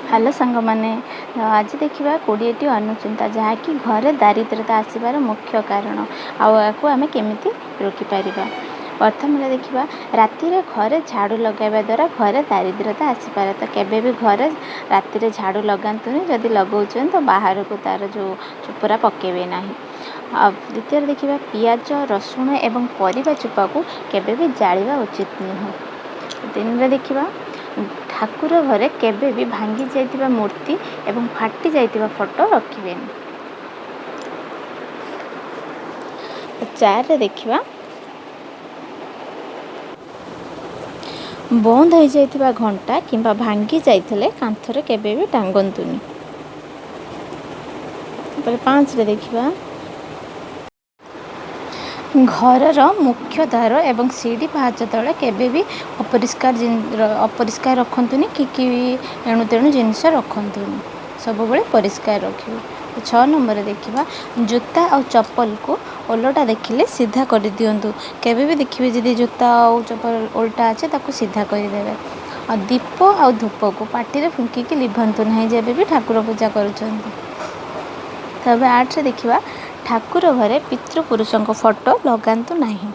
Hello ସାଙ୍ଗମାନେ, ଆଜି ଦେଖିବା 20ଟି ଅନୁଚିନ୍ତା ଯାହାକି ଘରେ ଦାରିଦ୍ର୍ୟତା ଆସିବାର ମୁଖ୍ୟ କାରଣ, ଆଉ ଏହାକୁ ଆମେ କେମିତି ରୋକିପାରିବା। ପ୍ରଥମରେ ଦେଖିବା, ରାତିରେ ଘରେ ଝାଡ଼ୁ ଲଗାଇବା ଦ୍ୱାରା ଘରେ ଦାରିଦ୍ର୍ୟତା ଆସିପାରେ। ତ କେବେ ବି ଘରେ ରାତିରେ ଝାଡ଼ୁ ଲଗାନ୍ତୁନି, ଯଦି ଲଗାଉଛନ୍ତି ତ ବାହାରକୁ ତା'ର ଯେଉଁ ଚୋପରା ପକାଇବେ ନାହିଁ। ଆଉ ଦ୍ୱିତୀୟରେ ଦେଖିବା, ପିଆଜ, ରସୁଣ ଏବଂ ପରିବା ଚୋପାକୁ କେବେ ବି ଜାଳିବା ଉଚିତ ନୁହେଁ। ତିନିରେ ଦେଖିବା, ଠାକୁର ଘରେ କେବେ ବି ଭାଙ୍ଗି ଯାଇଥିବା ମୂର୍ତ୍ତି ଏବଂ ଫାଟି ଯାଇଥିବା ଫଟୋ ରଖିବେନି। ଚାରିରେ ଦେଖିବା, ବନ୍ଦ ହୋଇଯାଇଥିବା ଘଣ୍ଟା କିମ୍ବା ଭାଙ୍ଗି ଯାଇଥିଲେ କାନ୍ଥରେ କେବେ ବି ଟାଙ୍ଗନ୍ତୁନି। ତାପରେ ପାଞ୍ଚରେ ଦେଖିବା, ଘରର ମୁଖ୍ୟ ଦ୍ୱାର ଏବଂ ସିଡ଼ି ପାହାଚ ତଳେ କେବେ ବି ଅପରିଷ୍କାର ରଖନ୍ତୁନି କି ଏଣୁ ତେଣୁ ଜିନିଷ ରଖନ୍ତୁନି, ସବୁବେଳେ ପରିଷ୍କାର ରଖିବେ। 6 ନମ୍ବରରେ ଦେଖିବା, ଜୋତା ଆଉ ଚପଲକୁ ଓଲଟା ଦେଖିଲେ ସିଧା କରିଦିଅନ୍ତୁ। କେବେ ବି ଦେଖିବେ ଯଦି ଜୋତା ଆଉ ଚପଲ ଓଲଟା ଅଛି, ତାକୁ ସିଧା କରିଦେବେ। ଆଉ ଦୀପ ଆଉ ଧୂପକୁ ପାଟିରେ ଫୁଙ୍କିକି ଲିଭାନ୍ତୁ ନାହିଁ ଯେବେ ବି ଠାକୁର ପୂଜା କରୁଛନ୍ତି। ତେବେ 8ରେ ଦେଖିବା, ଠାକୁର ଘରେ ପିତୃପୁରୁଷଙ୍କ ଫଟୋ ଲଗାନ୍ତୁ ନାହିଁ।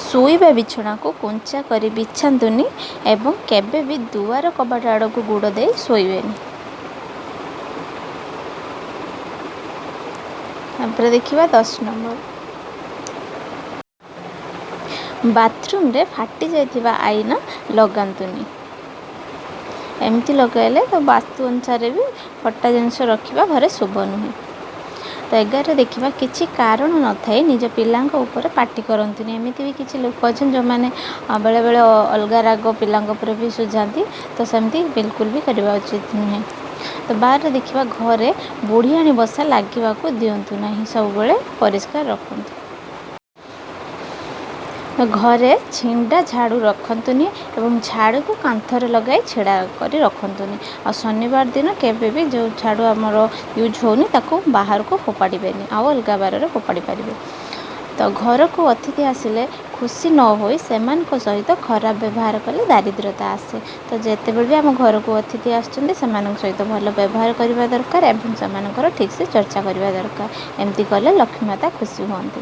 ଶୋଇବା ବିଛଣାକୁ କୁଞ୍ଚା କରି ବିଛାନ୍ତୁନି ଏବଂ କେବେ ବି ଦୁଆର କବାଟ ଆଡ଼କୁ ଗୋଡ଼ ଦେଇ ଶୋଇବେନି। ତାପରେ ଦେଖିବା 10 ନମ୍ବର, ବାଥରୁମ୍ରେ ଫାଟି ଯାଇଥିବା ଆଇନା ଲଗାନ୍ତୁନି। ଏମିତି ଲଗାଇଲେ ତ ବାସ୍ତୁ ଅନୁସାରେ ବି ଫଟା ଜିନିଷ ରଖିବା ଘରେ ଶୁଭ ନୁହେଁ। ତ 11ରେ ଦେଖିବା, କିଛି କାରଣ ନଥାଇ ନିଜ ପିଲାଙ୍କ ଉପରେ ପାଟି କରନ୍ତୁନି। ଏମିତି ବି କିଛି ଲୋକ ଅଛନ୍ତି ଯେଉଁମାନେ ବେଳେବେଳେ ଅଲଗା ରାଗ ପିଲାଙ୍କ ଉପରେ ବି ସୁଝାନ୍ତି, ତ ସେମିତି ବିଲକୁଲ ବି କରିବା ଉଚିତ ନୁହେଁ। ତ 12ରେ ଦେଖିବା, ଘରେ ବୁଢ଼ିଆଣୀ ବସା ଲାଗିବାକୁ ଦିଅନ୍ତୁ ନାହିଁ, ସବୁବେଳେ ପରିଷ୍କାର ରଖନ୍ତୁ। ଘରେ ଛିଣ୍ଡା ଝାଡ଼ୁ ରଖନ୍ତୁନି ଏବଂ ଝାଡ଼ୁକୁ କାନ୍ଥରେ ଲଗାଇ ଛିଡ଼ା କରି ରଖନ୍ତୁନି। ଆଉ ଶନିବାର ଦିନ କେବେ ବି ଯେଉଁ ଝାଡ଼ୁ ଆମର ୟୁଜ୍ ହେଉନି ତାକୁ ବାହାରକୁ ଫୋପାଡ଼ିବେନି, ଆଉ ଅଲଗା ବାରରେ ଫୋପାଡ଼ି ପାରିବେ। ତ ଘରକୁ ଅତିଥି ଆସିଲେ ଖୁସି ନ ହୋଇ ସେମାନଙ୍କ ସହିତ ଖରାପ ବ୍ୟବହାର କଲେ ଦାରିଦ୍ର୍ୟତା ଆସେ। ତ ଯେତେବେଳେ ବି ଆମ ଘରକୁ ଅତିଥି ଆସୁଛନ୍ତି, ସେମାନଙ୍କ ସହିତ ଭଲ ବ୍ୟବହାର କରିବା ଦରକାର ଏବଂ ସେମାନଙ୍କର ଠିକ୍ସେ ଚର୍ଚ୍ଚା କରିବା ଦରକାର। ଏମିତି କଲେ ଲକ୍ଷ୍ମୀ ମାତା ଖୁସି ହୁଅନ୍ତି।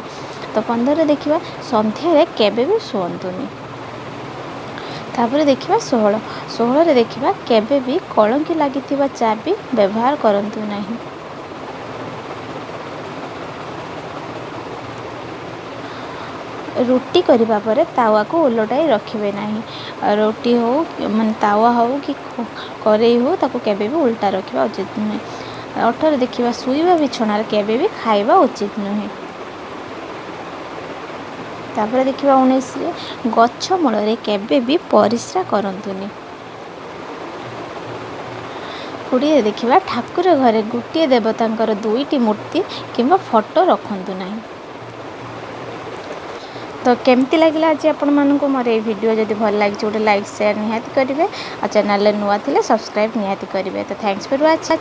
ତ 15ରେ ଦେଖିବା, ସନ୍ଧ୍ୟାରେ କେବେ ବି ଶୁଅନ୍ତୁନି। ତାପରେ ଦେଖିବା 16। 16ରେ ଦେଖିବା, କେବେ ବି କଳଙ୍କି ଲାଗିଥିବା ଚାବି ବ୍ୟବହାର କରନ୍ତୁ ନାହିଁ। ରୁଟି କରିବା ପରେ ତାୱାକୁ ଓଲଟାଇ ରଖିବେ ନାହିଁ। ରୁଟି ହେଉ, ମାନେ ତାୱା ହେଉ କି କରେଇ ହେଉ, ତାକୁ କେବେ ବି ଓଲଟା ରଖିବା ଉଚିତ ନୁହେଁ। 18 ଦେଖିବା, ଶୋଇବା ବିଛଣାରେ କେବେ ବି ଖାଇବା ଉଚିତ ନୁହେଁ। ତାପରେ ଦେଖିବା 19ରେ, ଗଛ ମୂଳରେ କେବେ ବି ପରିସ୍ରା କରନ୍ତୁନି। 20 ଦେଖିବା, ଠାକୁର ଘରେ ଗୋଟିଏ ଦେବତାଙ୍କର ଦୁଇଟି ମୂର୍ତ୍ତି କିମ୍ବା ଫଟୋ ରଖନ୍ତୁ ନାହିଁ। ତ କେମିତି ଲାଗିଲା ଆଜି ଆପଣମାନଙ୍କୁ ମୋର ଏଇ ଭିଡ଼ିଓ? ଯଦି ଭଲ ଲାଗିଛି, ଗୋଟେ ଲାଇକ୍, ସେୟାର ନିହାତି କରିବେ ଆଉ ଚ୍ୟାନେଲରେ ନୂଆ ଥିଲେ ସବସ୍କ୍ରାଇବ୍ ନିହାତି କରିବେ। ତ thanks for watch.